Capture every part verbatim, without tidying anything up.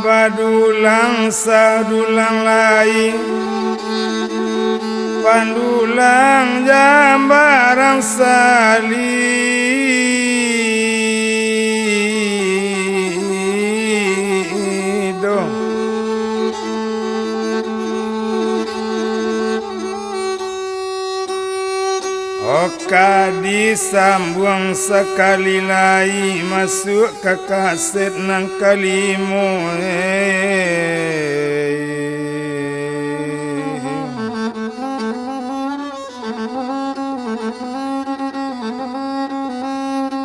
Badulang sadulang lai, pandulang jambarang salido. Oka disambuang sakali lai, masuak ka kaset nan kalimo, eh.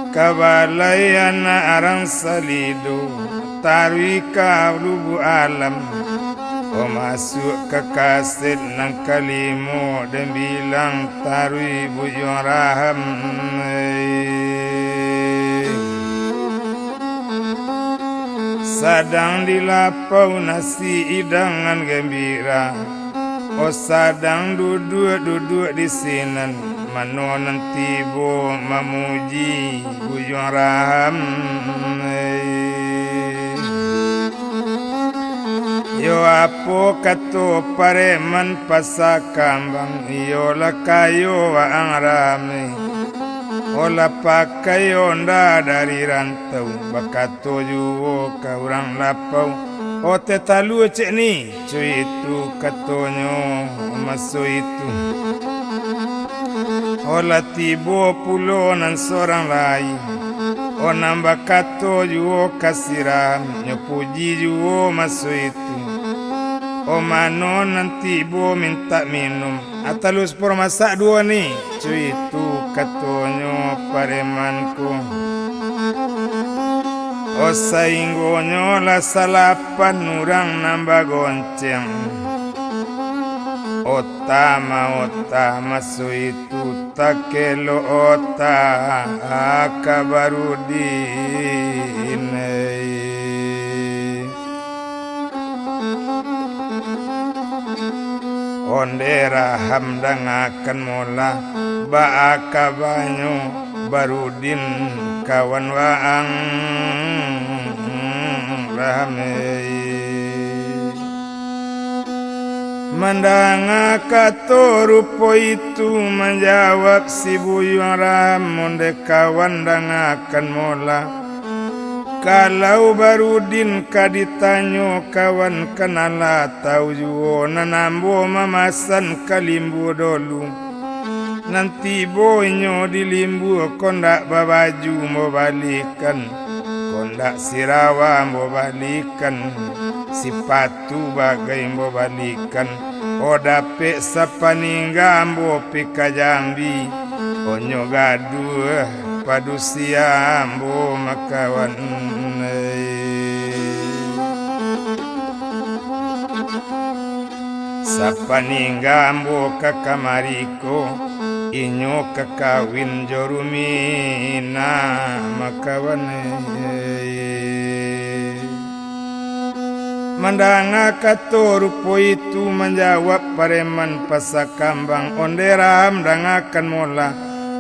Kabalai anak arang salido, taruih ka lubuak alam. Oh, masuak ka kaset nan kalimo, den bilang taruih Buyuang Raham. Sadang di lapau nasi idangan gambira. Oh, sadang duduak-duduak di sinan, mano nan tibo mamuji Buyuang Raham. Yo, apo kato pareman Pasa Kambang, iyo lah kayo waang rame. Oh, lah pakai onda dari rantau, bakato juo ka urang lapau. Oh, teh talua cek ni, cuitu katonyo maso itu. Oh, lah tibo pulo nan sorang lai. Oh, nan bakato juo ka si Raham, nyo puji juo maso itu. Oh, mano nan tibo mintak minum, ah, talua siporo masak duo ni, cuitu katonyo pareman ko. Oh, sainggonyo lah salapan urang nan bagonceng. Ota maota maso itu, takelok ota ka Barudin. Onde Raham, dangakan molah, baa kabanyo Barudin kawan waang, Raham ei. Mandanga kato rupo itu, manjawab si Buyuang Raham, onde kawan, dangakan molah. Kalau Barudin ka ditanyo kawan, kan alah tau juo, nan ambo mamasan ka Limbua dolu. Nan tibo inyo di Limbua, kondak babaju ambo balikan, kondak sirawa ambo balikan, sipatu bagai ambo balikan. Oh, dapek sapaningga ambo pai ka Jambi, oh, nyo gaduah padusi ambo makawan. Sapaningga ambo ka kamari ko, inyo ka kawin jo Rumina makawan. Mandanga kato rupo itu, manjawab pareman Pasa Kambang, onde Raham, dangakan molah.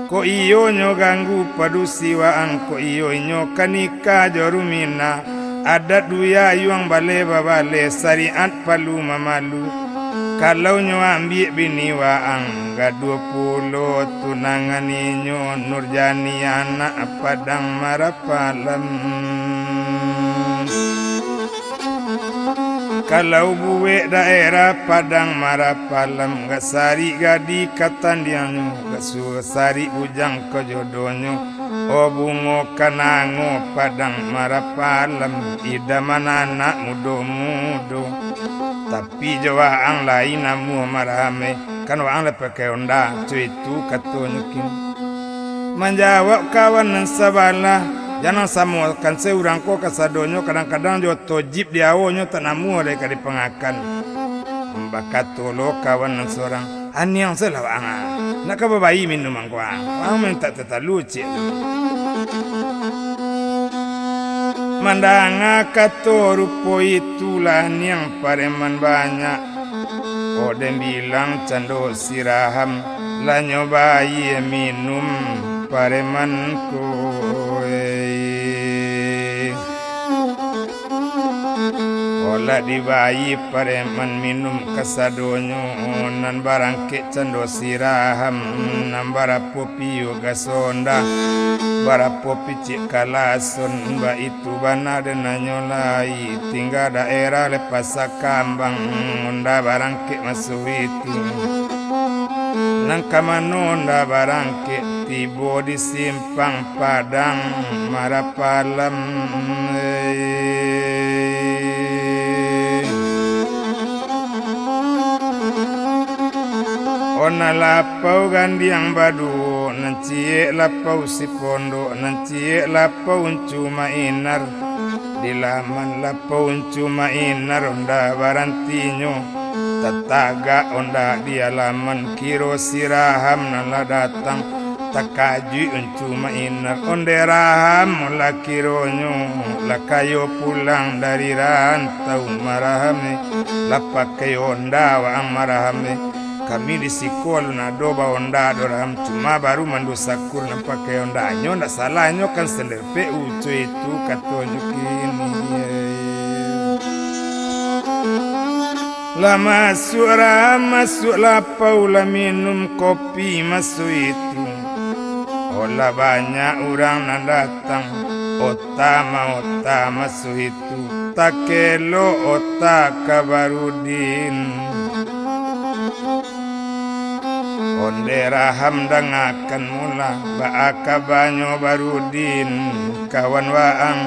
Kok iyo nyo ganggu padusi waang, kok iyo inyo ka nikah jo Rumina. Adat duyayuang baleh babaleh, sariat palu mamalu. Kalau nyo ambiak bini waang, gaduah pulo tunangan inyo, Nurjani anak Padang Marapalam. Kalau buwek daerah Padang Marapalam, gak sarik gadih ka tandiangnyo, gak suruah sarik bujang ka jodonyo. Oh, bungo kanango Padang Marapalam, idaman anak mudo-mudo. Tapi jo waang lai namuah marame, kan waang lah pakai onda, cuitu katonyo kini. Manjawab kawan nan sabalah, jan nan samokan se urang ko kasadonyo, kadang-kadang jo tojib di awonyo tak namuah lai ka dipangakan. Bakato lo kawan nan sorang, Aniang se lah waang ah. Nak ka babayi minuman ko ah. Waang mintak tatalu ciek tu. Mandanga kato rupo itulah niang pareman banyak. Oden bilang cando siraham, lah nyo bayie minum pareman ko, eh. Lah dibayie pareman minum kasadonyo, nan barangkek cando si Raham, nan barapo piyo gaso onda, barapo picik kalason, baitu bana den nanyo lai, tingga daerah lai Pasa Kambang, onda barangkek maso itu. Nan ka mano onda barangkek, tibo di Simpang Padang Marapalam. Ona lapau gandiang baduo, nan ciek lapau si pondok, nan ciek lapau Uncu Mainar. Di laman lapau Uncu Mainar onda barantinyo, tatagak onda di alaman, kiro si Raham nan lah datang. Takajuik Uncu Mainar, ondeh Raham lah kironyo, lah kayo pulang dari rantau Maraham e, lah pakai onda waang Maraham e. Kami di siko alun ado baonda doh Raham, cuma baru Mando Sakur nan pakai onda. Nyo ndak salah, nyo kan senderpek uco itu, katonyo kini. Lah masuak Raham, masuak lapau, lah minum kopi maso itu. Oh lah banyak urang nan datang, ota maota maso itu. Takelo ota ka Barudin. Ondeh Raham dangakan mula, baa kabanyo Barudin, kawan waang.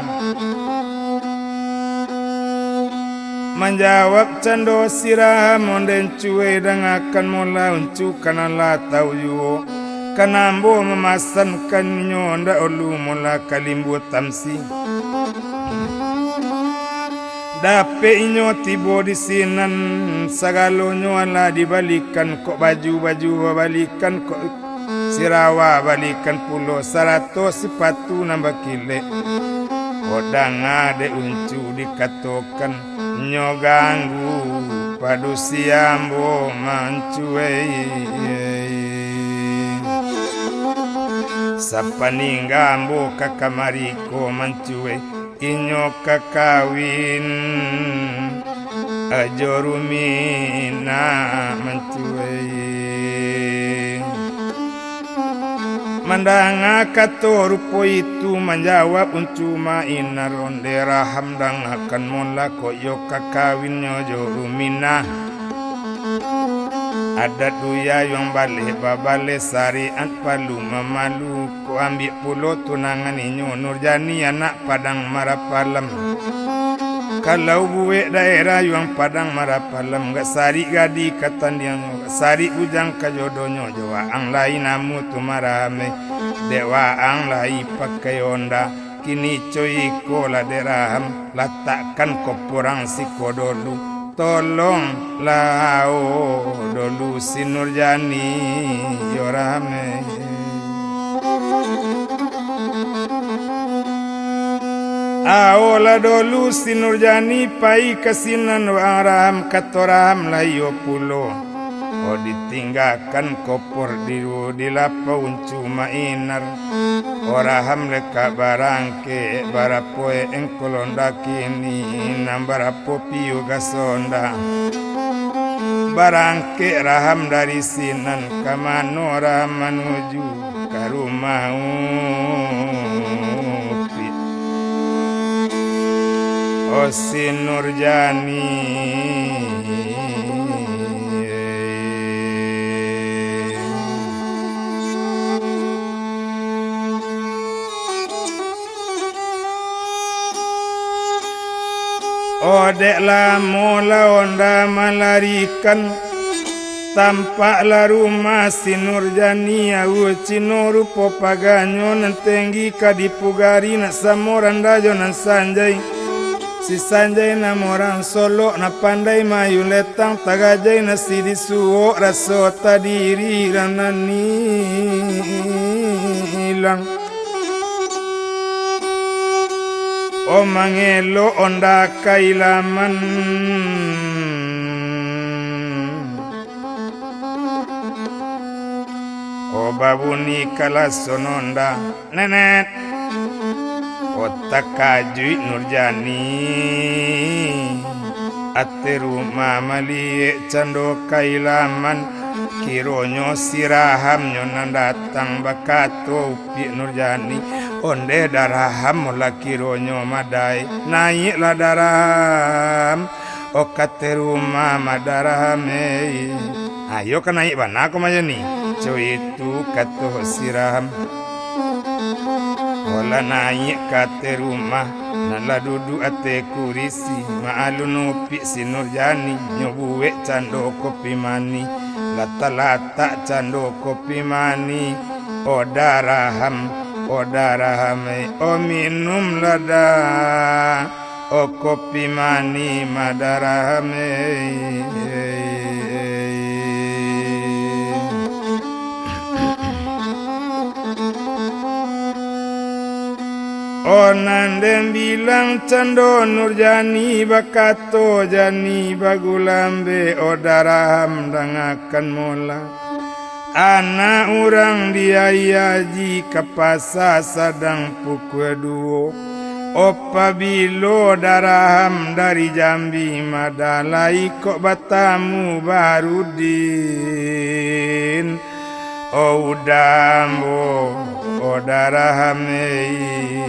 Manjawab cando si Raham, ondeh Uncu e, dangakan mula Uncu, kan alah tau juo. Kan ambo mamasankan inyo ndak olu mula ka Limbu Tamsi. Dapek inyo tibo di sinan, sagalonyo alah dibalikan, kok baju-baju babalikan, kok sirawa balikan pulo, sarato sipatu nan bakilek. Kok danga dek Uncu dikatokan, nyo ganggu padusi ambo Mancu e. Sapaningga ambo ka kamari ko Mancu e, inyo ka kawin jo Ruminah Mancu e. Mandanga kato rupo itu, manjawab Uncu Mainar, ondeh Raham dangakan mula, kok iyo ka kawinnyo jo Ruminah. Adat duya yuang baleh babaleh, sariat palu mamalu, kok ambiak pulo tunangan inyo Nurjani anak Padang Marapalam. Kalau buwek daerah yuang Padang Marapalam, gak sarik gadih ka tandiangnyo, gak sarik bujang ka jodohnyo, jo waang lai namo tu Maraham e, dek waang lai pakai onda. Kini co iko lah dek Raham, latakkan kopor ang siko dolu. Tolonglah ao dolu si Nurjani, yo Raham e. Aolah dolu si Nurjani pai ka sinan waang Raham, kato Raham lah iyo pulo. Oh, ditinggakan kopor di, di lapau Uncu Mainar. Oh, Raham lekak barangkek, barapo e engkol onda kini, nan barapo piyo gaso onda. Barangkek Raham dari sinan, ka mano Raham manuju? Ka rumah Upik. Oh, si Nurjani. Oh, dek lamo lah onda malarikan, tampaklah rumah si Nurjani. Aua cino rupo paganyo, nan tenggi ka dipugari, nak samo randah jo nan sanjai. Si sanjai namo urang Solok, nak pandai mayu letang, tagajai nasi di suok, raso tadiri urang nan ilang. Oh, mangelok onda ka ilaman. Oh, babuni kalason onda, nenet. Oh, takajuik Nurjani. Ateh rumah maliek cando kailaman, kironyo si Rahamnyo nan datang, bakato Upiak Nurjani, "Ondeh Da Raham, lah kironyo madai, naiaklah Da Raham, o ka ateh rumah mah Da Raham ei." "Ayo ka naiak bana ko Majani," co itu kato si Raham. Olah naiak ka ateh rumah, nan lah duduak ateh kurisi, maalun Upiak si Nurjani, nyo buek cando kopi manih, lah talatak cando kopi manih, o Da Raham, o Da Raham ei, o minumlah Da. O kopi manih mah Da Raham ei. O nan den bilang cando Nurjani, bakato Jani Bagulambek, o Da Raham dangakan molah. Anak urang di Aia Aji ka pasa sadang pukua duo. O pabilo Da Raham dari Jambi mah Da, lai kok batamu Baharudin. O uda ambo, o Da Raham ei.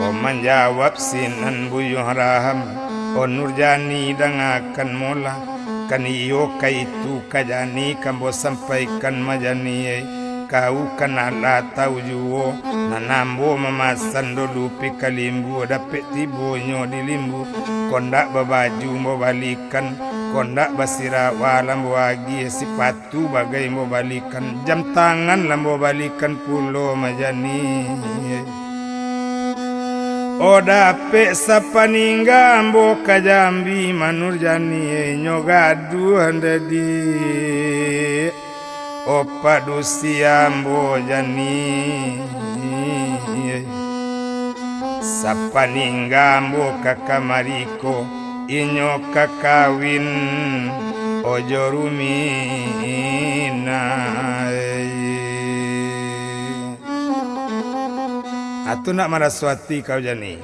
O manjawab sinan Buyuang Raham, o Nurjani dangakan molah, kan iyo ka itu ka Jani ka ambo sampaikan Majani ei. Kau kan alah tau juo, nan ambo mamasan dulu pi ka Limbu, dapek tibonyo di Limbu, kondak babaju ambo balikan, kondak basirawa lah ambo agiah, sipatu bagai ambo balikan, jam tangan lah ambo balikan pulo Majani. O dapek sapaningga ambo ka Jambi mah Nurjani, nyo gaduah ndadiak. O padusi ambo Jani, sapaningga ambo ka kamari ko, inyo ka kawin, o jo Rumina. Atu nak maraso ati kau Jani.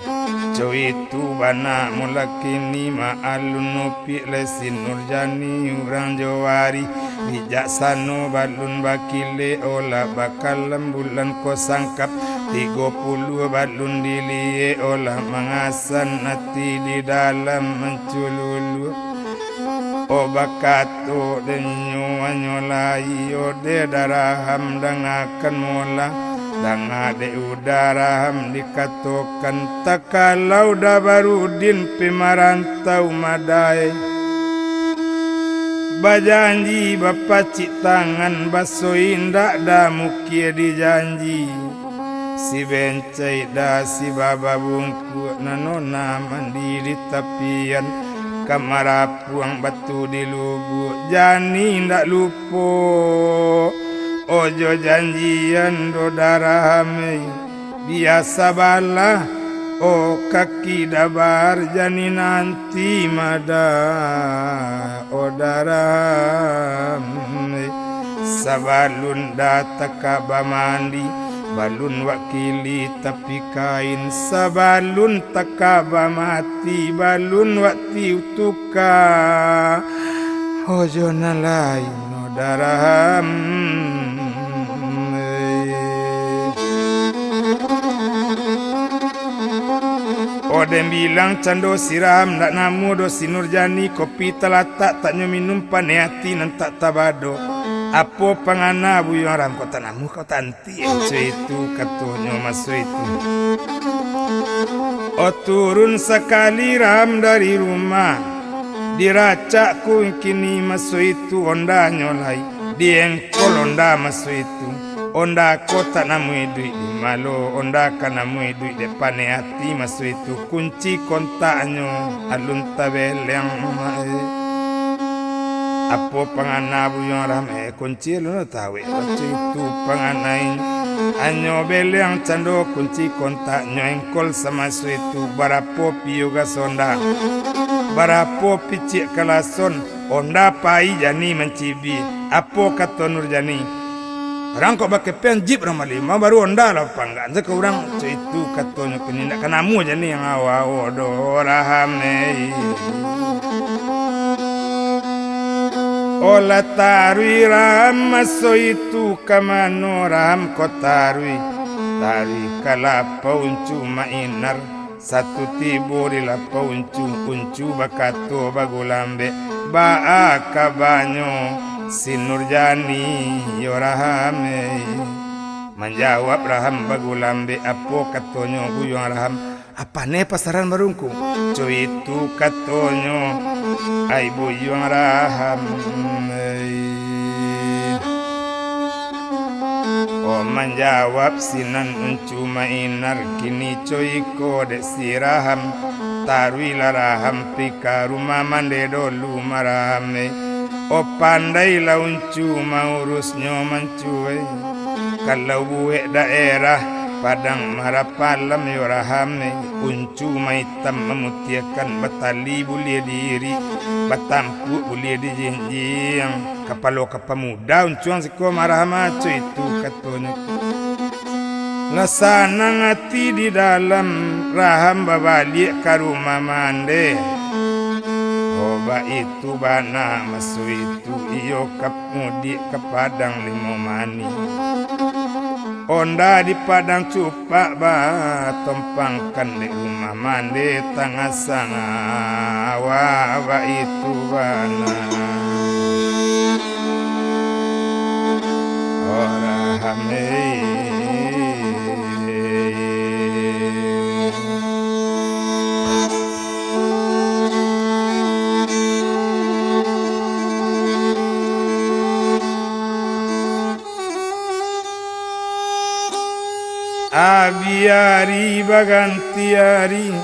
Co itu bana mulakini maalun Upiak lai si Nurjani urang Jowari, bijaksano balun bakilek olah bakalam bulan ko sangkap, tigo puluah balun diliek olah mangasan ati di dalam mancululuak. O bakato dek nyo, anyo lai o dek Da Raham dangakan molah, danga dek Uda Raham dikatokan, takalau Da Barudin pai marantau mah Da, bajanji bapacik tangan, baso indak Da mukia dijanji. Si bencai Da si baba bungkuak, nan ona mandi di tapian, ka marapuang batu di lubuak, Jani indak lupo. Ojo janjian doh Da Raham, biasa balah, o kaki Da Bahar, Jani nanti mah Da, o Da Raham. Sabalun Da takaba mandi, balun wakili tapi kain, sabalun takaba mati, balun wakti tuka. Ojo nan lain, o Da Raham. O den bilang cando si Raham, ndak namuah doh si Nurjani, kopi talatak tak nyo minum, paneh ati nan tak tabado. Apo pangana Buyuang Raham, kok tak namuah, kok tak anti, co itu katonyo maso itu. O turun sakali Raham dari rumah, diracak kini maso itu ondanyo lai, diengkol onda maso itu. Onda ko tak namuah iduik di ma lo, onda ka namuah iduik dek paneh ati maso itu, kunci kontaknyo alun tabeleng. Apo pangana Buyuang Raham, eh, kunci alun tawek, co itu panganai. Anyo beleng cando kunci kontaknyo, engkol samaso itu, barapo pi gaso onda, barapo picik kalason, onda pai Jani mancibi. Apo kato Nurjani? Rang kok bakepean jip rang malima, baru onda lah panggaan. Cako urang, co itu katonyo, kini ndak ka namuah jani ang awak doh, Raham ei. Olah taruih Raham maso itu ka mano Raham ko taruih? Taruih ka lapau Uncu Mainar. Satu tibo di lapau Uncu, Uncu bakato bagulambek, "Baa kabanyo si Nurjani yo Raham ei?" Manjawab Raham bagulambek, apo katonyo Buyuang Raham, "Apa neh pasaran barungkung?" Co itu katonyo, ai Buyuang Raham ei. Oh, manjawab sinan Uncu Mainar, kini co iko dek si Raham, taruihlah Raham pi ka rumah mande dolu marame. Oh, pandailah Uncu maurusnyo mancuwe. Kalau buwek daerah Padang Marapalam yo Rahame, Uncu maitam mamutiahkan, batali buliah diri, batampuak buliah dijinjiang, kapalo ka pamuda uncuang siko marah maco itu katonyo. Lah sanang ati di dalam, Raham babaliak ka rumah mande. Oh, baitu bana maso itu iyo ka mudiak ka Padang Limo Manih. Onda di Padang Cupak batompangkan dek rumah mande tangah sanga, awak baitu bana. Orang hamei. Abih ari baganti ari,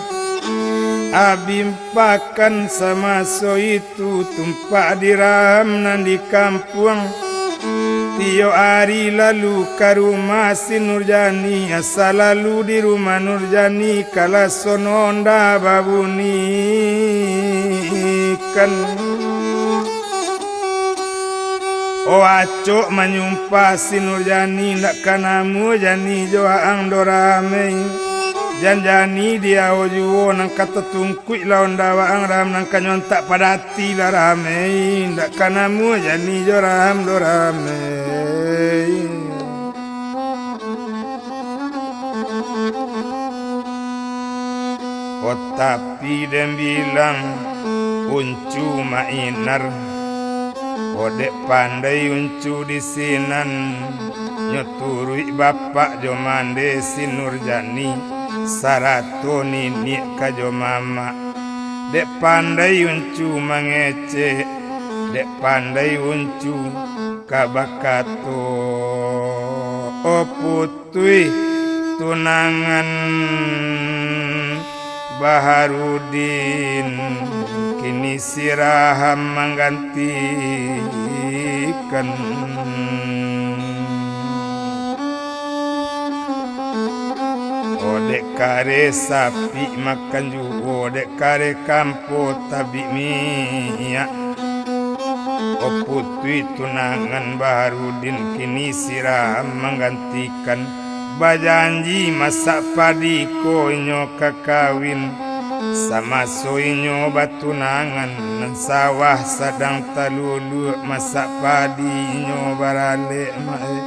abih pakan samaso itu, tumpak di Raham nan di kampuang. Tiok ari lalu ka rumah si Nurjani, asa lalu di rumah Nurjani, kalasono onda babunikan. Oh, acok manyumpah si Nurjani, ndak ka namuah jani jo waang doh Raham ei. Jan jani di awo juo nan ka tatungkuik lah onda waang Raham, nan ka nyontak padati lah Raham ei. Ndak ka namuah jani jo Raham doh Raham ei. Oh, tapi den bilang Uncu Mainar, oh, dek pandai Uncu di sinan, nyo turuik bapak jo mande si Nurjani, sarato niniak ka jo mamak. Dek pandai Uncu mangecek, dek pandai Uncu ka bakato, oh, put- Tuih tunangan Baharudin, kini si Raham manggantikan. Oh, dek kareh sapik makan juo, dek kareh kampo tabik minyak. Oh, putuih tunangan Baharudin, kini si Raham manggantikan. Bajanji masak padi ko inyo ka kawin. Samaso inyo batunangan, nan sawah sadang taluluak, masak padi inyo baralek, mak eh.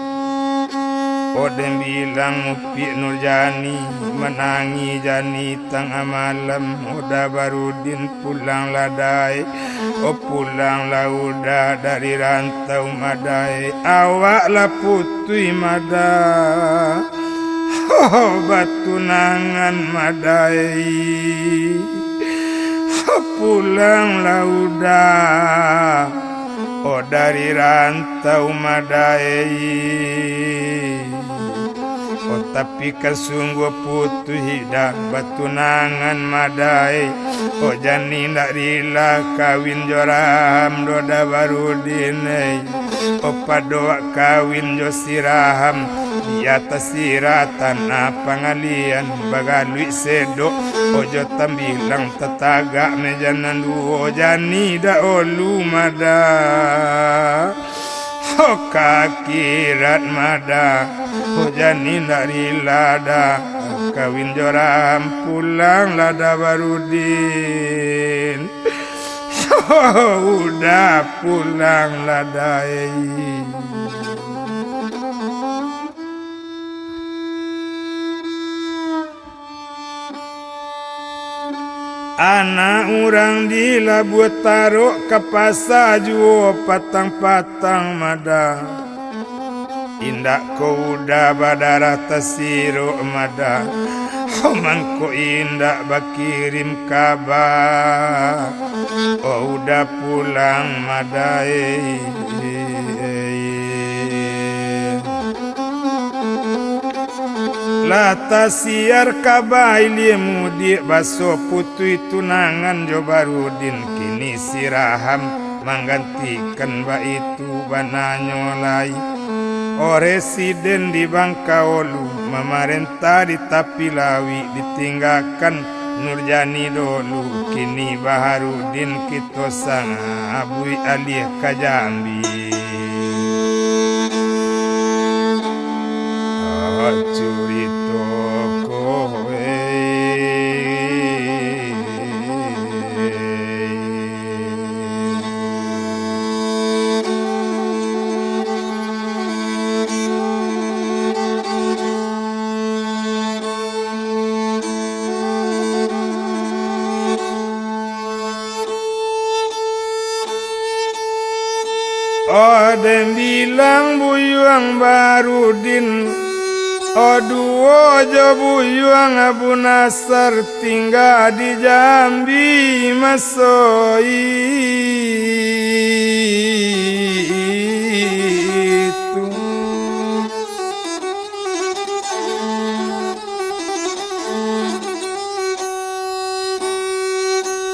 Oh, den bilang mupiak Nurjani, manangih jani tangah malam, oh, Baharudin, pulanglah dai, oh, pulanglah uda dari rantau madai, awak lah putuih mada, oh, batunangan madai, oh, pulanglah uda, oh, dari rantau madai. Oh, tapi kan sungguah putuih dah batunangan madai. Oh, jani ndak rila kawin jo Raham doh Baharudin, eh. Oh, pado wak kawin jo si Raham, di ateh sirah tanah pangalian, bagaluik sedok, oh, jo tambilang tatagak meja nan duo, jani dak olu mada. Oh, ka akhirat mada, oh, jan indak rila da, kawin jo Raham pulang lah da Barudin. Oh, Uda pulang lah da, ei. Anak urang di Labuah Tarok ka pasa juo patang-patang mada. Indak ko Uda badarah tasirok mada, mangko indak bakirim kaba. Oh, Uda pulang mada, ei. Lah tasiar kaba ilia mudiak, baso putuih tunangan jo Barudin, kini si Raham manggantikan, baitu bananyo lai. Oh, residen di Bangkaolu, mamarentah di tapi lauik, ditinggakan Nurjani dolu, kini Baharudin kito sangabuik aliah ka Jambi. Ah, curito ko, eh. Oh, den bilang Buyuang Barudin, oh, duo jo Buyuang Abu Nasar tingga di Jambi maso itu.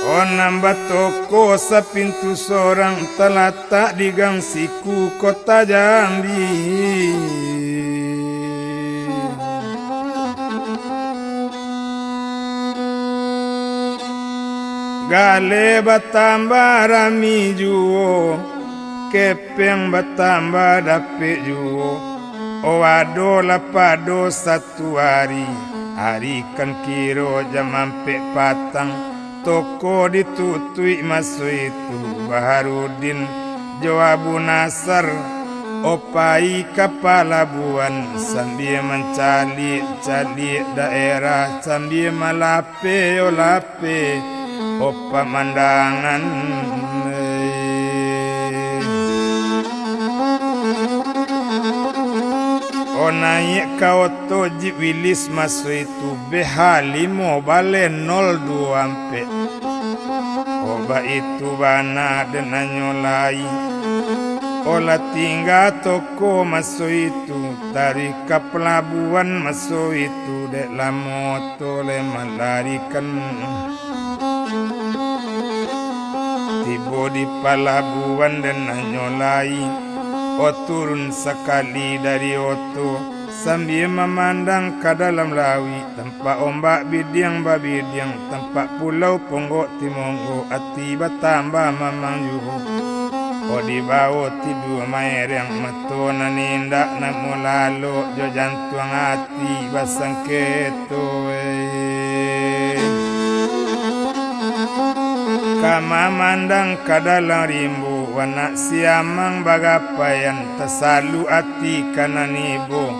Oh, nan batoko sapintu sorang, talatak di Gang Siku, Kota Jambi. Galeh batambah rami juo, kepeng batambah dapek juo. Oh, ado lah pado satu ari, ari kan kiro jam ampek patang, toko ditutuik maso itu. Baharudin jo Abu Nasar, oh, pai ka palabuahan, sambia mancaliak-caliak daerah, sambia malapeh, oh, lapeh, oh, pamandangan. Oh, naiak ka oto jip Willys maso itu, B H limo baleh nol duo ampek. Oh, baitu bana den anyo lai. Oh, lah tingga toko maso itu, taruih ka palabuahan maso itu, dek lamo oto lai malarikan. Tibo di palabuahan den anyo lai, oh, turun sakali dari oto, sambia mamandang ka dalam lauik, tampak ombak bidiang babidiang, tampak pulau ponggok timonggok, ati batambah mamang juo. Oh, dibawo tidua maereng, mato nan indak nak malalok, jo jantuang ati basangketo, eh. Ka mamandang ka dalam rimbo, anak siamang bagapaian, tasalu ati ka nan ibo.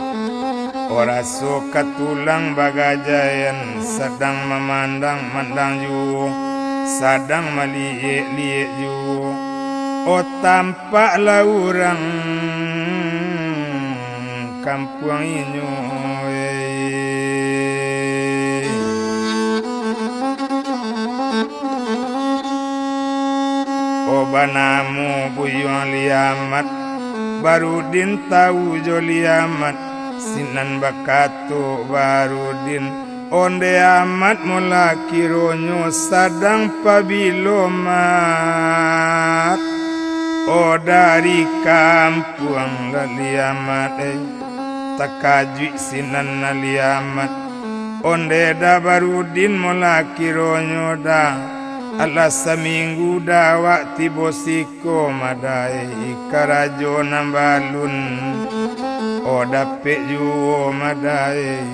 Oh, raso ka tulang bagajaian, sadang mamandang-mandang juo, sadang maliek-liek juo. Oh, tampaklah urang kampuang inyo, eh. Oh, banamo Buyuang Liamat, Barudin tau jo Liamat, sinan bakato Barudin, "Ondeh Amat, molah kironyo sadang pabilo, Mat?" Oh, dari kampuang lah Liamat, eh. Takajuik sinan lah Liamat. "Ondeh Da Barudin, molah kironyo Da." Alah saminggu dah awak tibo siko, madae, karajo nan balun, oh, dapek juo, madae.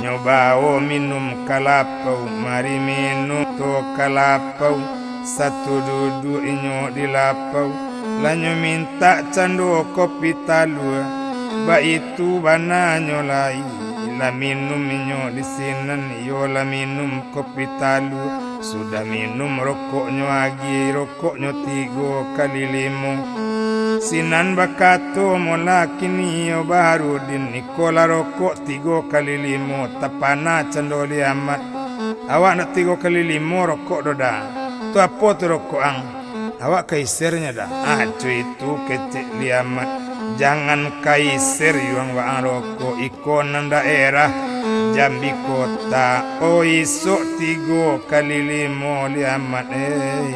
Nyo bao minum ka lapau, mari minum tu ka lapau, satu duduak inyo di lapau, lah nyo mintak cando kopi talua, baitu bana nyo lai, lah minum inyo di sinan, iyo lah minum kopi talua, sudah minum rokoknyo agiah, rokoknyo tigo kali limo. Sinan bakato, "Molah kini yo Baharudin, iko lah rokok tigo kali limo, tapana cando Liamat. Awak ndak tigo kali limo rokok doh dah. Tu apo tu rokok ang? Awak ka isernyo dah?" "Ah, co itu," kecek Liamat, "jangan ka iser yuang waang rokok, iko nan daerah Jambi Kota. Oh, isok tigo kali limo Liamat, eh."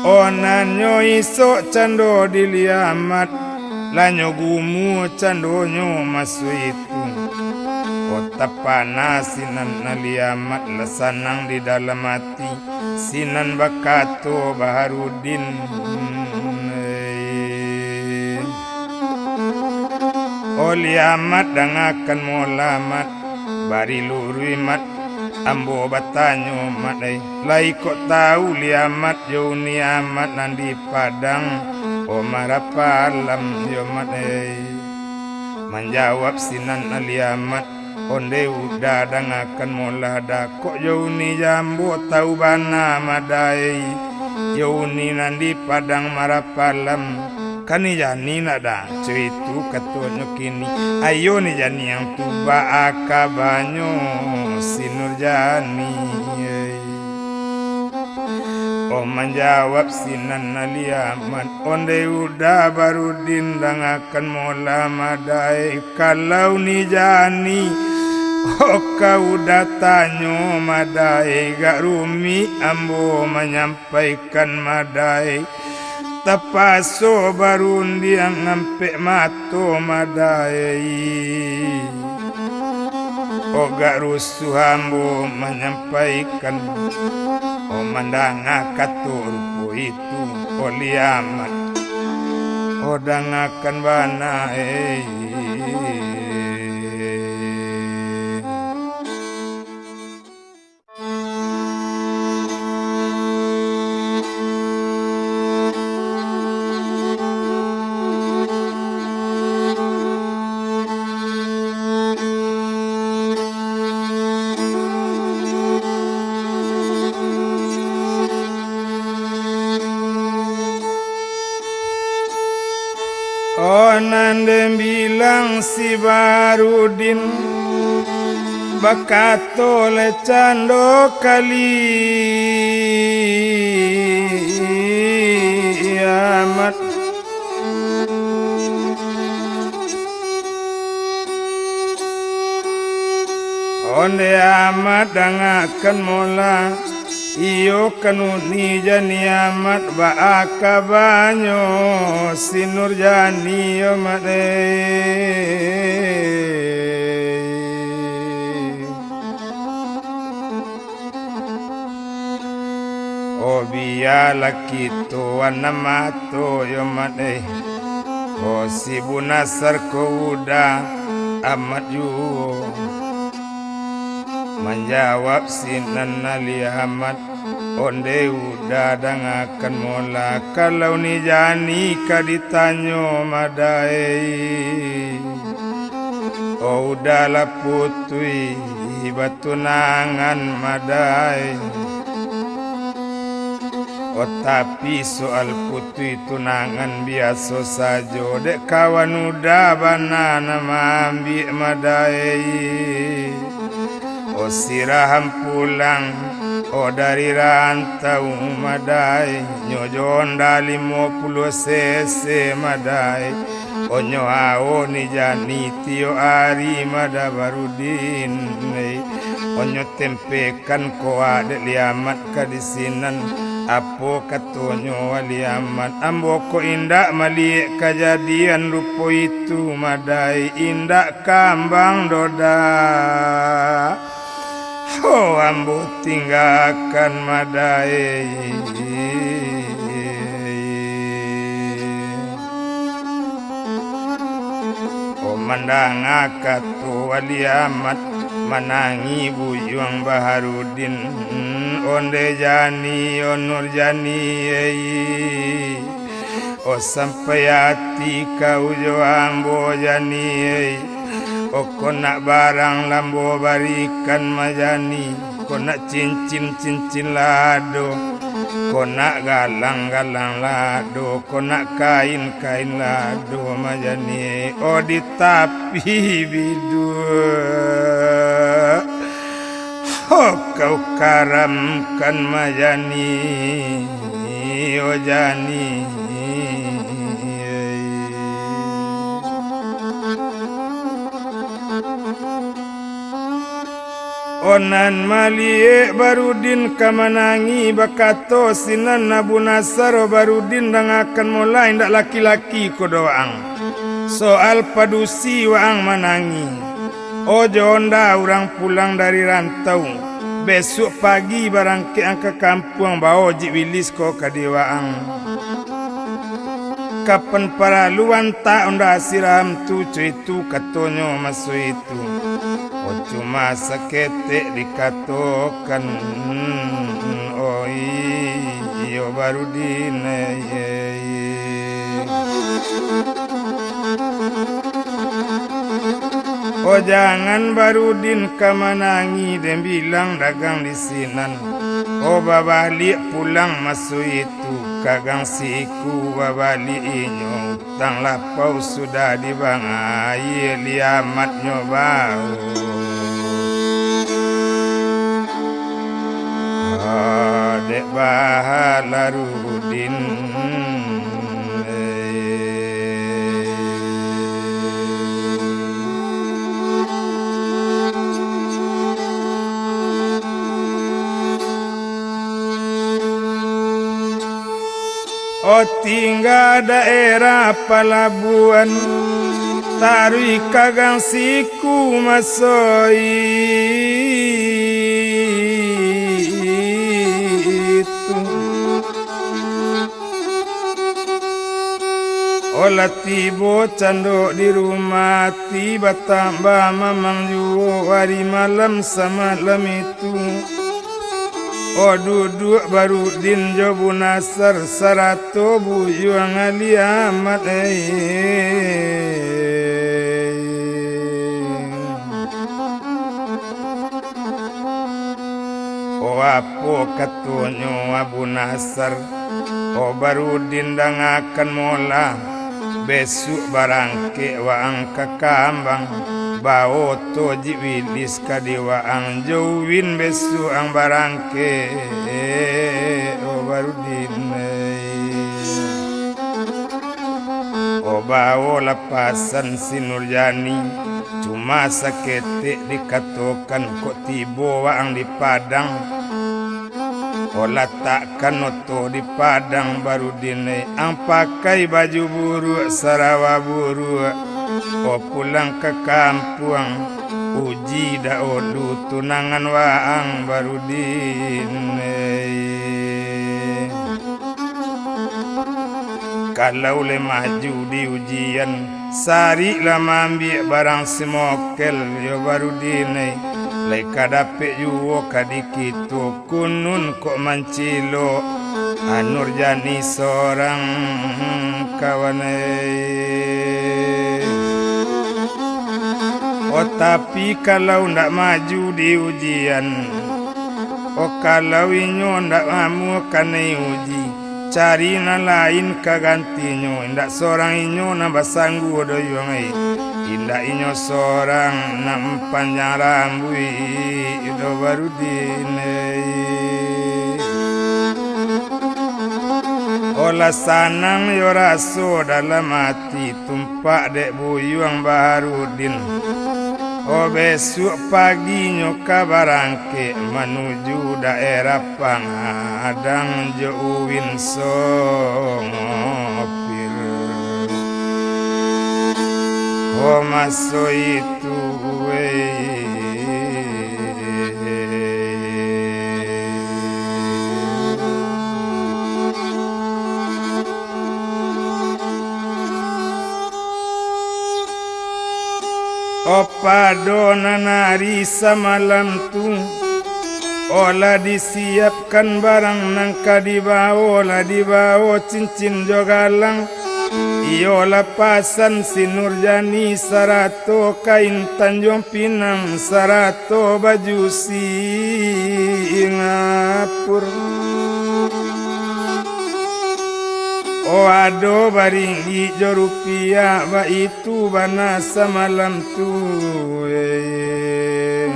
Oh, nan nyo isok cando di Liamat, lah nyo gumu candonyo maso itu. Oh, tapana sinan Liamat, lah sanang di dalam ati. Sinan bakato Baharudin, "Oh Liamat, dangakan molah Mat, bari luruih Mat, ambo batanyo Mat, eh, lai kok tau Liamat jo Uni Amat nan di Padang, oh, marapalam yo Mat, eh?" Manjawab sinan Liamat, "Onde Uda, dangakan molah, dah kok jo Uni jo ambo tau bana madae, jo Uni nan di Padang marapalam. Kan Ni Jani nak dah?" Co itu katonyo kini, "Ayo Ni Jani ang tu, baa kabanyo si Nurjani?" Oh, manjawab sinan Liamat, "Onde Uda Baharudin, dangakan molah madae, kalau Ni Jani, oh, ka Uda tanyo madae, gak rumik ambo manyampaikan madae, tapaso barundiang ampek mato madae. Oh, gak rusuah ambo manyampaikan, oh, mandanga kato rupo itu, oh Liamat, oh, dangakan bana, eh." Oh, nan den bilang si Barudin, bakato le cando kali amat. Onde amat dangakan mola, iyo kan Uni Jani amat, baa kabanyo si Nurjani yo mat, eh. Oh, bialah kito anam mato yo mat, eh. Oh, si Bunasar ko uda amat juo. Manjawab sinan Ali Ahmad, onde uda dangakan mola, kalau Ni Jani ka ditanyo madai. Oh, uda lah putuih batunangan madai. Oh, tapi soal putuih tunangan biaso sajo, dek kawan uda bana nan maambiak madai. Oh, si Raham pulang, oh, dari rantau madai, nyo jo onda limo puluah sese madai. Oh, nyo awo Ni Jani tiok ari mada Barudin, eh. Oh, nyo tempekan koa dek Liamat ka di sinan, Apo katonyo Wali Amat, ambo ko indak maliek kajadian rupo itu, madai, indak kambang doh dah. Ho, ambo tinggakan, madai. O mandanga kato Wali Amat, manangih buyuang Baharudin, ondeh Jani, o Nur Jani, ei. O sampai ati kau jo ambo, Jani, ei. O kok nak barang lambo barikan ma Jani, kok nak cincin, cincin lah ado, kok nak galang, galang lah ado, kok nak kain, kain lah ado ma Jani, o di tapi biduak. Ho, kau karamkan ma Jani, o Jani. O nan maliek Barudin ka manangih, bakato sinan Abu Nasar, o Barudin, dangakan molah, indak laki-laki ko doh waang. Soal padusi waang manangih. O jo onda urang pulang dari rantau, besuak pagi barangkek ang ka kampuang, bao jik wilis ko ka di waang. Kapan paralu antak onda siraham tu, co itu katonyo maso itu. O cuma saketek dikatokan, oi, iyo Barudin, eh, eh, eh. O jangan Barudin ka manangih, den bilang dagang di sinan. O babaliak pulang maso itu, ka gang siku babaliak inyo, utang lapau sudah dibangaia, liamatnyo bao. Dek Baharudin. O tingga daerah palabuahan, taruih ka gang siku maso itu. O lah tibo cando di rumah, ati batambah mamang juo, ari malam samalam itu. O duduak Barudin jo Bunasar, sarato buyuang Liamat, eh. O apo katonyo Abu Nasar, o Barudin, dangakan molah, besuak barangkek waang ka kambang, bao to jik wilis ka di waang, jo uwin besuak ang barangkek, o Barudin, eh. O bao lah pasan si Nurjani, cuma saketek dikatokan, kok tibo waang di Padang. O latakkan oto di Padang, Barudin, eh, ang pakai baju buruak, sarawa buruak. O pulang ka kampuang, uji dahulu tunangan waang, Barudin, eh. Kalau lai maju di ujian, sarik lah maambiak barang simokel, yo Barudin, eh. Lai ka dapek juo ka di kito, kunun kok mancilok, a Nurjani sorang kawan, eh. O tapi kalau ndak maju di ujian, o kalau inyo ndak amuah kanai uji, cari nan lain ka gantinyo, indak sorang inyo nan basanggua doh yuang ai, indak inyo sorang nan panjang rambuik doh Barudin ai. O lah sanang yo raso dalam ati, tumpak dek buyuang Baharudin. Oh, besuak paginyo ka barangkek manuju daerah Pangadang jo Uwin Songopir. Oh, maso itu, weh. Oh, pado nan ari samalam tu, oh, lah disiapkan barang nan ka dibawo, lah dibawo cincin jo galang, iyolah pasan si Nurjani sarato kain Tanjuang Pinang sarato baju Singapura. Oh, ado baringgik jo rupiah, baitu bana samalam tu, eh.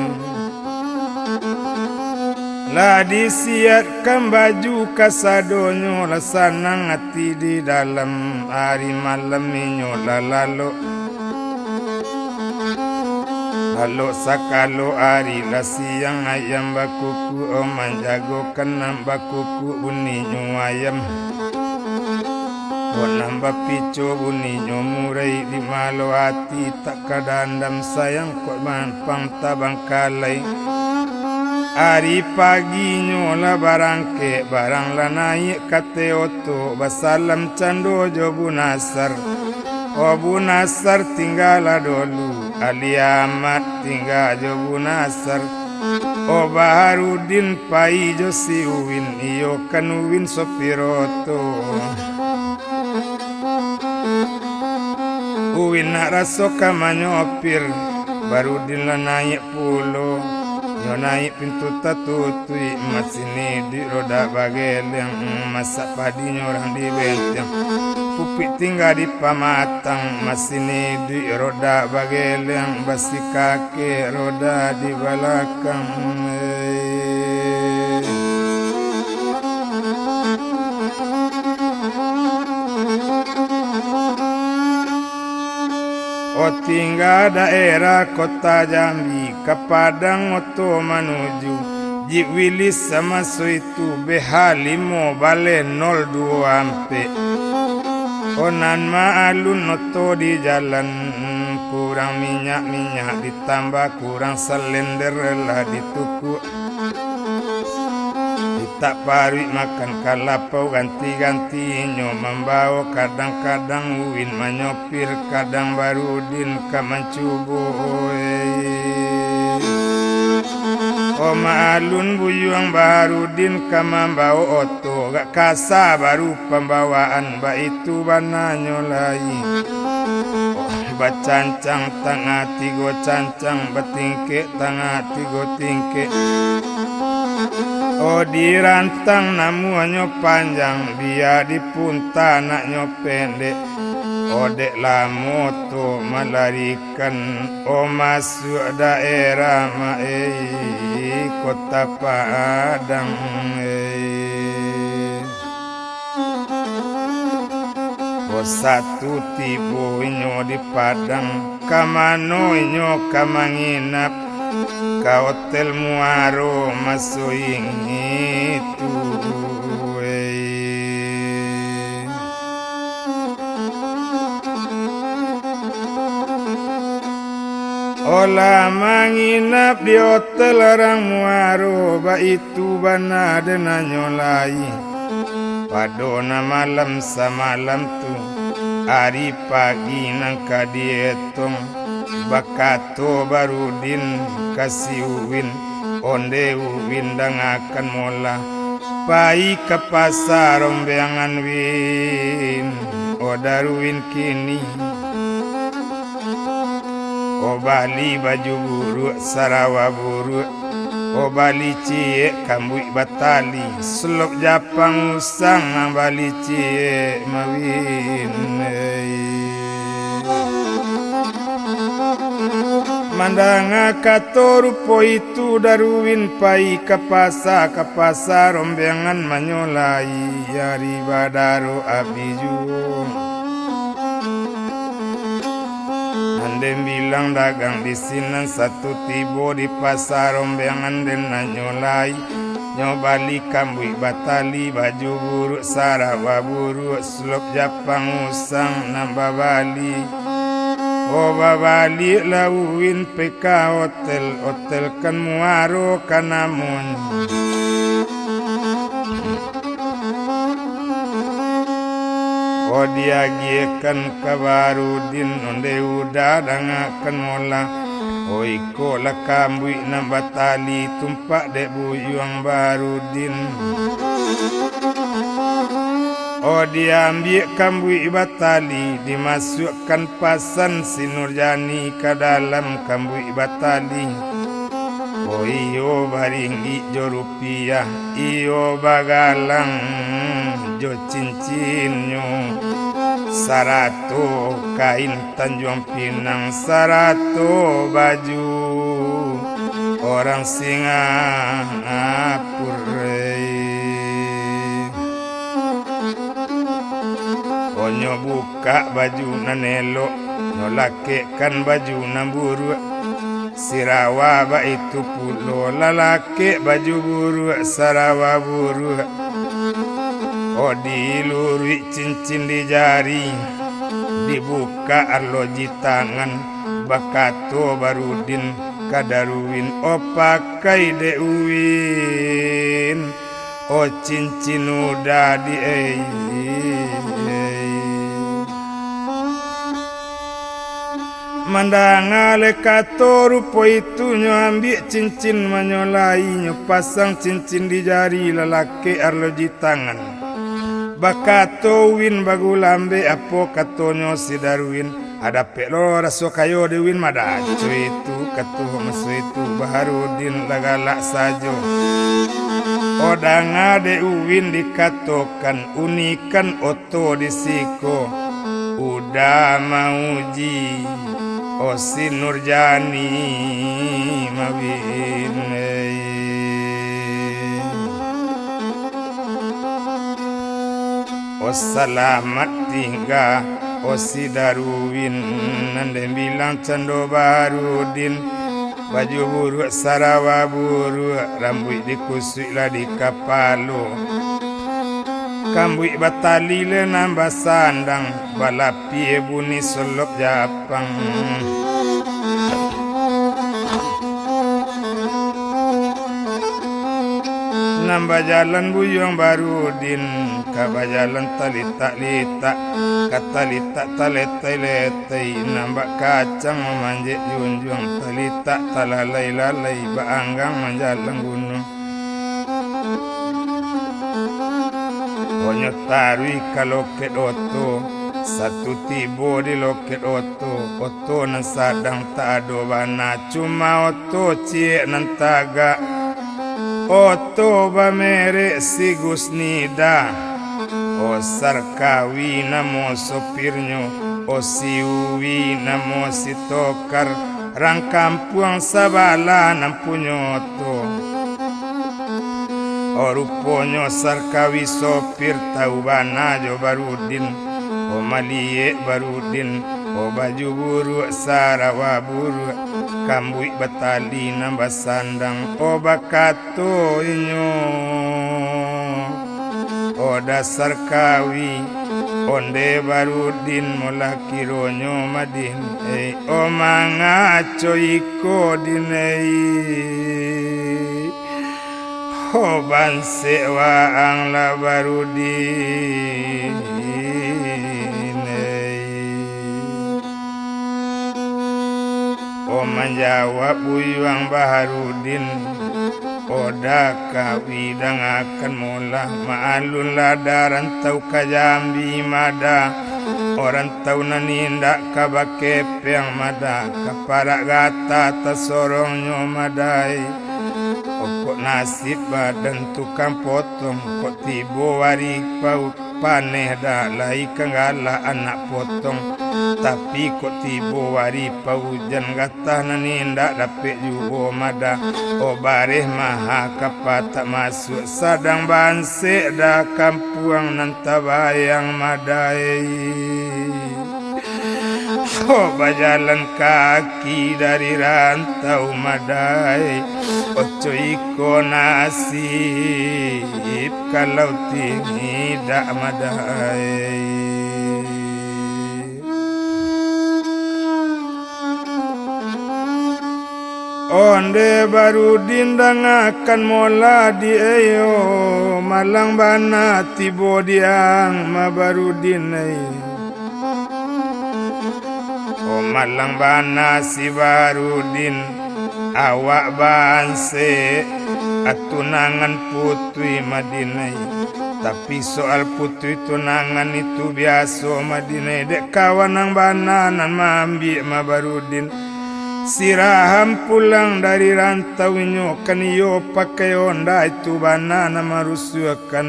Lah disiapkan baju kasadonyo, lah sanang ati di dalam, ari malam inyo lah lalok. Lalok sakalo ari lah siang, ayam bakukuak, oh, manjago kanam bakukuak buninyo ayam. Oh, nan bapico buninyo murai, di malo ati tak ka dandam sayang, kok mampang tabangkalai. Ari paginyo lah barangkek, barang lah naiak ka ateh oto, basalam cando jo Bu Nasar. Oh, Bu Nasar tinggalah dolu, Ali Ahmad tingga jo Bu Nasar. Oh, Baharudin pai jo si Uwin, iyo kan Uwin sopir oto. Uwin nak raso ka manyopir, Baharudin lah naiak pulo. Nyo naiak pintu tatutuik, masin iduik roda bageleng, masak padinyo urang di benteng. Pupuik tingga di pamatang, masin iduik roda bageleng, basi kakek roda di balakang. Oh, tingga daerah Kota Jambi, ka Padang oto manuju, Jeep Willys samaso itu B H limo baleh nol duo ampek. Oh, nan maalun oto di jalan, kurang minyak, minyak ditambah, kurang salender lah ditukuak. Itak paruik makan kalapau, ganti-gantinyo mambawo, kadang-kadang Uwin manyopir, kadang Baharudin ka mancubo, eh. Oh, maalun buyuang Baharudin ka mambawo oto, agak kasa baru pambawaan, baitu bananyo lai. Oh, bacancang tangah tigo cancang, batingkek tangah tigo tingkek. Oh, dirantang namuahnyo panjang, bia dipunta anaknyo pendek. Oh, dek lamo tu malarikan, oh, masuak daerah ma-, eh, Kota Padang, eh. Basatu tibo inyo di Padang, ka mano inyo ka manginap? Ka Hotel Muaro maso itu, eh. Olah manginap di hotel urang Muaro, baitu bana den nanyo lai. Pado nan malam samalam tu, ari pagi nan ka dietong, bakato Barudin ka si Uwin, "Onde Uwin, dangakan molah, pai ka pasa Rombengan Win, o Daruin kini." Oh, bali baju buruak, sarawa buruak. Oh, bali ciek kambuik batali, selop japang usang, bali ciek mawin. Mandanga kato rupo itu, Daruin pai ka pasa, ka pasa Rombengan manyolai, ari badaro abih juo. Nan Den bilang dagang di sinan, satu tibo di pasa rombengan den nanyo lai. Nyo bali kambuik batali, baju buruak, sarawa buruak, slop Japang usang nan babali. Oh, babaliak lah Uwin pai ka hotel, hotel kan muaro ka namonyo. Oh, diagiahkan ka Barudin, ondeh Uda dangakan molah. Oh, iko lah kambuik nan batali, tumpak dek buyuang Barudin. Oh, diambiak kambuik batali, dimasuakkan pasan si Nurjani ka dalam kambuik batali. Oh, iyo baringgik jo rupiah, iyo bagalang jo cincinnyo, sarato kain Tanjuang Pinang, sarato baju urang Singapura. Oh, nyo bukak baju nan elok, nyo lakekkan baju nan buruak. Sarawa baitu pulo, lah lakek baju buruak, sarawa buruak. Oh, diiluruik cincin di jari, dibukak arloji tangan, bakato Barudin ka Darwin, "Oh, pakai dek Uwin, oh, cincin Uda di ei." Mandanga lai kato rupo itu, nyo ambiak cincin manyolai, nyo pasang cincin di jari, lah lakek arloji tangan. Bakato Uwin bagulambek, apo katonyo si Darwin, "Ah, dapek lo raso kayo di Uwin mada." Cuy tu kato maso itu, Baharudin lah galak sajo. Oh, danga dek Uwin dikatokan, unikan oto di siko. Uda mauji, oh, si Nurjani mawin. Oh, salamat tingga, oh, si Darwin, nan den bilang cando Barudin. Baju buruak, sarawa buruak, rambuik dikusuik lah di kapalo. Kambuik batali lah nan basandang, balapia bunyi solok Japang. Nan bajalan buyuang Barudin, ka bajalan talitak-litak, ka talitak taletai-letai, nan bak kacang mamanjek junjuang, talitak talalai-lalai, baanggang manjalang gunuang. Onyo taruih ka loket oto, satu tibo di loket oto, oto nan sadang tak ado bana, cuma oto ciek nan tagak. Oto bamerek Sigus Nida. Oh, Sarkawi namo sopirnyo, oh, si Uwi namo si Tokar, rang kampuang sabalah nan punyo oto. Oh, ruponyo Sarkawi sopir tau bana jo Barudin. Oh, maliek Barudin, oh, baju buruak, sarawa buruak, kambuik batali nan basandang, oh, bakato inyo, "Oh, Da Sarkawi, ondeh Barudin molah kironyo madin, eh, oh, mangaco iko dinei." Ho, bansek waang lah Barudin ei. O, manjawab buyuang Baharudin, o, Da Kawi, dangakan molah, maalun lah Da rantau ka Jambi mada, o, rantau nan indak ka bakepeng mada, ka parak gata tasorongnyo mada ei. O, kok nasib badan tukang potong, kok tibo ari pau-, paneh Da lai ka galak anak potong. Tapi kok tibo ari paujan, gatah nan indak dapek juo mada. O, bareh maha ka patak masuak, sadang bansek Da kampuang nan tabayang mada ei. Bajalan kaki dari rantau madai, oco iko nasib kalau tidak madai. Onde Barudin dangakan mola di eyo, malang bana tibo diang ma Barudin ai. O malang bana si Barudin, awak bansek, atunangan putuih Madinai. Tapi soal putuih tunangan itu biaso Madinai, dek kawan nan bana nan maambiak ma Barudin. Si Raham pulang dari rantau inyo kan iyo pakai onda itu bana nan marusuah kan,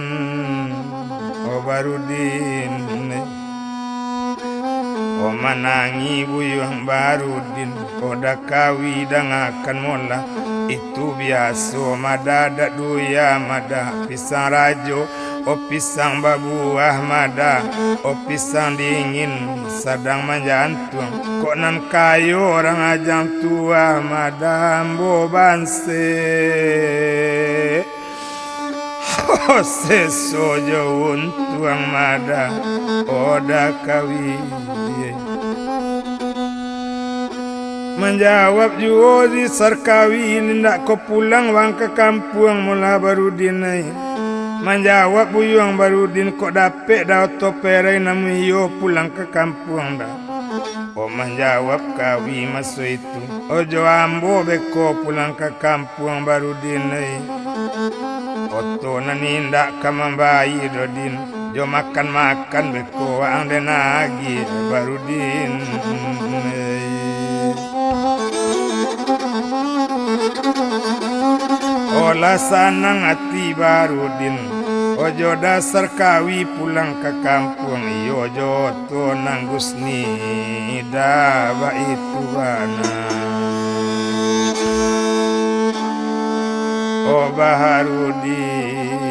o Barudin. O manangi buyuang Barudin, o dakawi dangakan mola, itu biaso mada dak duya mada pisang rajo, o pisang babuah mada, o pisang dingin sadang manjantuang, kok nan kayo urang ajang tuah mada ambo bansek. Seso jo untuang mada, o dakawi. Manjawab juo di Sarkawi, indak ko pulang wang ka kampuang mola Barudin ai. Manjawab buyuang Barudin, kok dapek dah oto perai, namun iyo pulang ka kampuang dah. O manjawab kawi maso itu, ojo ambo beko pulang ka kampuang Barudin ai. Oto nan indak ka mambayia doh Din, jo makan-makan beko waang den agiah Barudin. Olah sanang ati Barudin, ojo dasar kawi pulang ka kampuang, iyo jo oto nan Gusnida baitu bana. O Baharudin.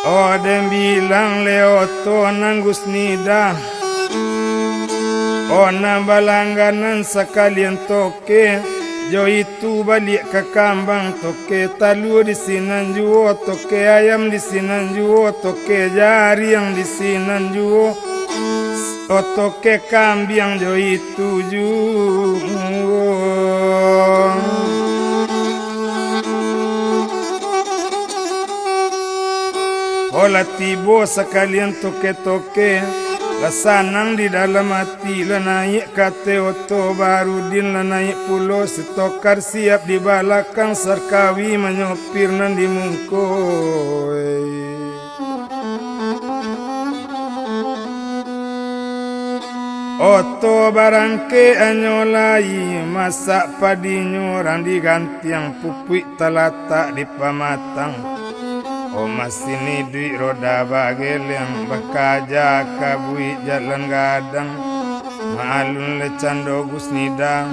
O den bilang le oto nan Gusnida, o nan balangganan sakalian toke, jo itu baliak ka kambang toke, talua di sinan juo toke, ayam di sinan juo toke, jariang di sinan juo. O toke kambiang jo itu juo. O lah tibo sakalian toke-toke, lah sanang di dalam ati, lah naiak ka ateh oto Barudin, lah naiak pulo si Tokar siap di balakang, Sarkawi manyopir nan di mungko. Oto barangkek anyo lai, masak padinyo rang digantiang, pupuik talatak di pamatang. O masin iduik roda bageleng, bakaja ka buik jalan gadang. Maalun le cando Gusnida,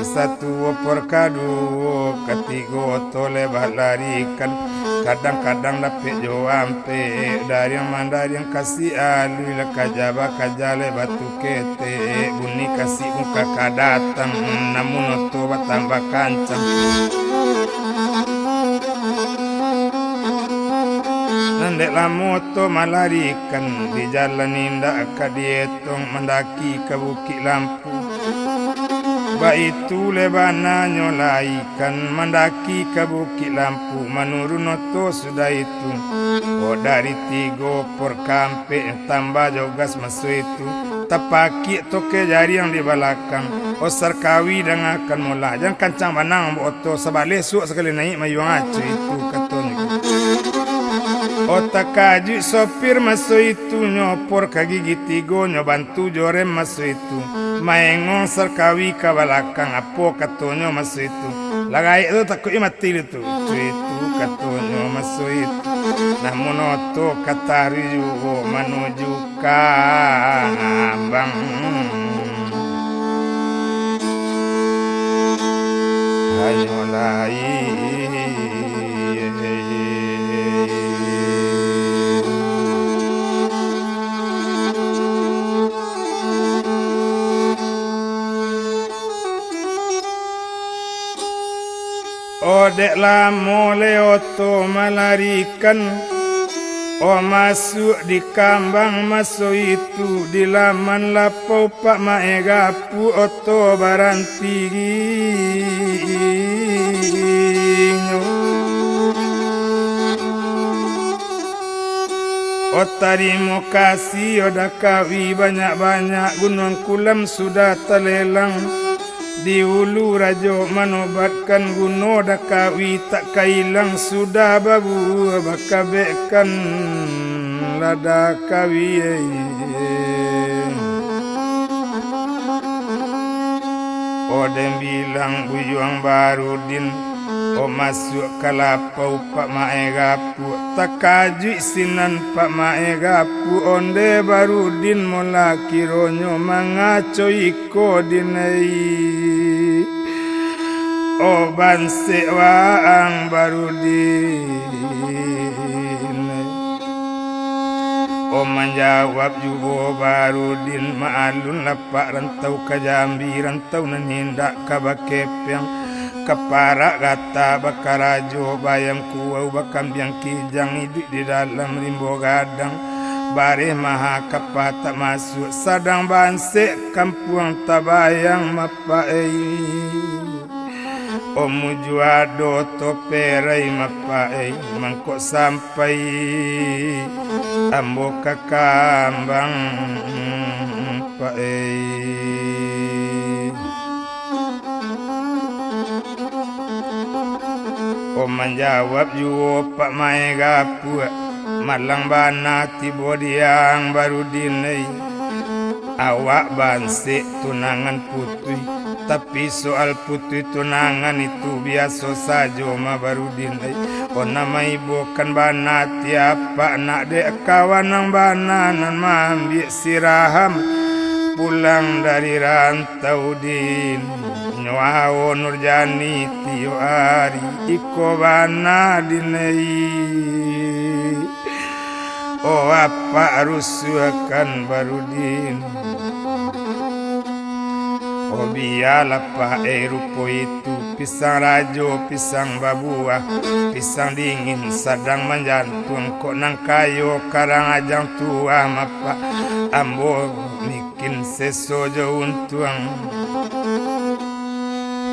satuo por kaduo, katigo oto le balarikan. Kadang-kadang dapek jo ampek, dariang mandariang kasi alui, lah kaja bakaja le batu ketek, bunyi kasi muka ka datang, namun oto batambah kancang. Nan dek lamo oto malarikan, di jalan indak ka dietong, mandaki ka Bukik Lampu. Baitu le bananyo lai kan, mandaki ka Bukik Lampu, manurun oto sudah itu. O dari tigo por ka ampek, tambah jo gas maso itu. Tapakiak toke jariang di balakang. O Sarkawi dangakan molah, jan kancang banang ambo oto, sabaleh suok sakali naiak mayuang aco itu, katonyo. O takajuik sopir maso itu, nyo por ka gigi tigo, nyo bantu jo rem maso itu. Maengong Sarkawi ka balakang, apo katonyo maso itu. Lah gaek tu takuik mati tu. Cuitu katonyo maso itu, namun oto ka taruih juo manuju ka ambang. Hanyo lai Dek lamo le oto malarikan, o masuak di kambang maso itu, di laman lapau Pak Mae Gapuak oto barantinyo. O tarimo kasih, o dakawi banyak-banyak, Gunuang Kulam sudah talelang. Di ulu rajo manobatkan guno dakawi tak ka ilang, sudah babuah bakabekkan lah dakawi. O den bilang Buyuang Barudin, o masuak ka lapau Pak Mae Gapuak, takajuik sinan Pak Mae Gapuak, ondeh Barudin mola kironyo mangaco iko dinai. O bansek waang Barudin. O manjawab juo Barudin, maalun lapak rantau ka Jambi, rantau nan indak ka bakepeang, ka parak gata bakarajo, baayam kuwau bakambiang kijang, iduik di dalam rimbo gadang, bareh maha kapa tak masuak, sadang bansek kampuang tabayang mapak ei. O mujuado toperai mapak ei, mangkok sampai ambo ka kambang Pak ei. O manjawab juo Pak Mae Gapuak, malang bana tibo diang Barudin ei. Awak bansek tunangan putuih, tapi soal putuih tunangan itu biaso sajo mah Barudin ai. O nan maibokan bana tiapak nak dek kawan nan bana nan maambiak si Raham pulang dari rantau din. Nyo awo Nurjani tiok ari iko bana dinai. O apak rusuahkan Barudin. O bialah Pak ei, rupo itu pisang rajo, pisang babuah, pisang dingin sadang manjantuang, kok nan kayo karang ajang tuah mapak. Ambo mikin seso jo untuang.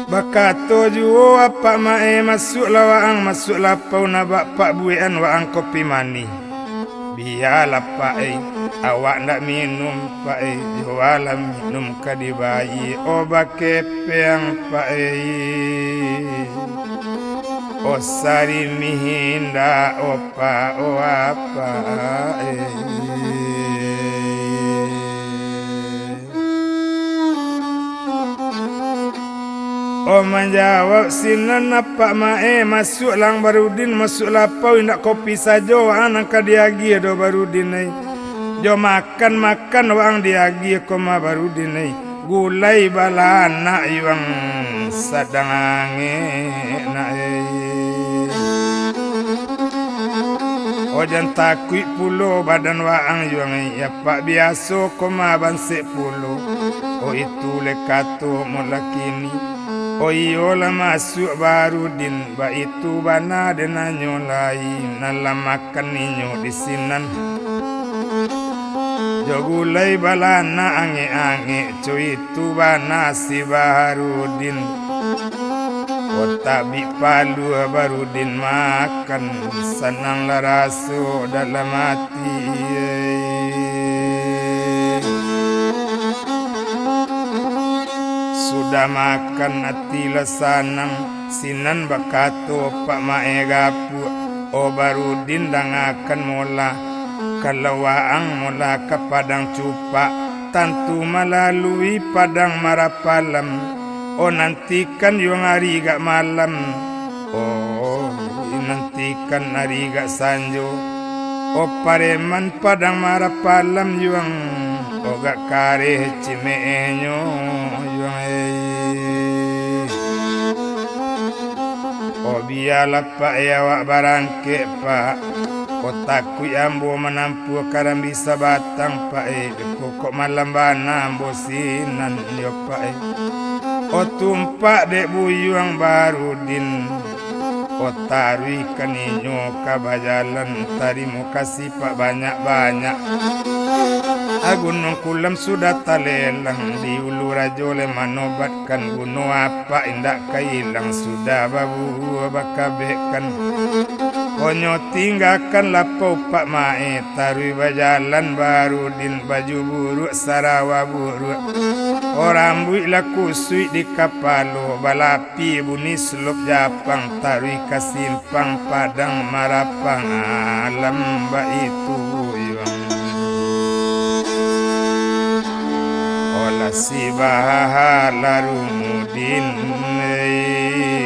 Bakato juo apak mae, masuaklah waang masuak lapau, nak bak pak buekan waang kopi manih. Bialah Pak ei, awak ndak minum Pak ei, jowalah minum ka dibayie, o bakepeang Pak ei. O sarimih indak o Pak, o apak ei. O manjawab sinan apak mae, masuak lang Barudin, masuak lapau indak kopi sajo, waang nan ka diagiah doh Barudin ai. Jo makan-makan waang diagiah ko mah Barudin ai. Gulai balanak yuang sadang angek nak ai. O jan takuik pulo badan waang yuang ai, apak biaso ko mah bansek pulo. O itu le kato mulakini. O iyolah masuak Barudin, baitu bana den nanyo lai, nan lah makan inyo di sinan. Jo gulai balanak angek-angek, co itu bana si Barudin. Otak bik paluah Barudin makan, sananglah raso dalam ati. Sudah makan ati lah sanang, sinan bakato pak mae gapuak, "O Barudin, dangakan mola, kalau waang mola ka Padang Cupak, tantu malalui Padang Marapalam. O nantikan yuang ari gak malam, o nantikan ari gak sanjo. O pareman Padang Marapalam yuang, o gak kareh cimeehnyo yuang ei. O bialah pak e, awak barangkek pak. O takuik ambo manampuah karambia sabatang pak e, kok malam bana ambo sinan yo pak e. O tumpak dek buyuang Barudin, Taruihkan inyo ka bajalan, tarimo kasih Pak banyak-banyak. Gunung Kulam sudah talelang, di Ulu Rajo lai manobatkan, guno apak indak ka ilang, sudah baburuak bakabekkan. Konyo tinggakan lapau Pak Mae, taruih bajalan Barudin, baju buruak, sarawa buruak. Oh, rambuik lah kusuik di kapalo, balapi bunyi selop Japang, taruih ka simpang Padang Marapang, alam baitu buyuang. Olah si Baharudin, eh.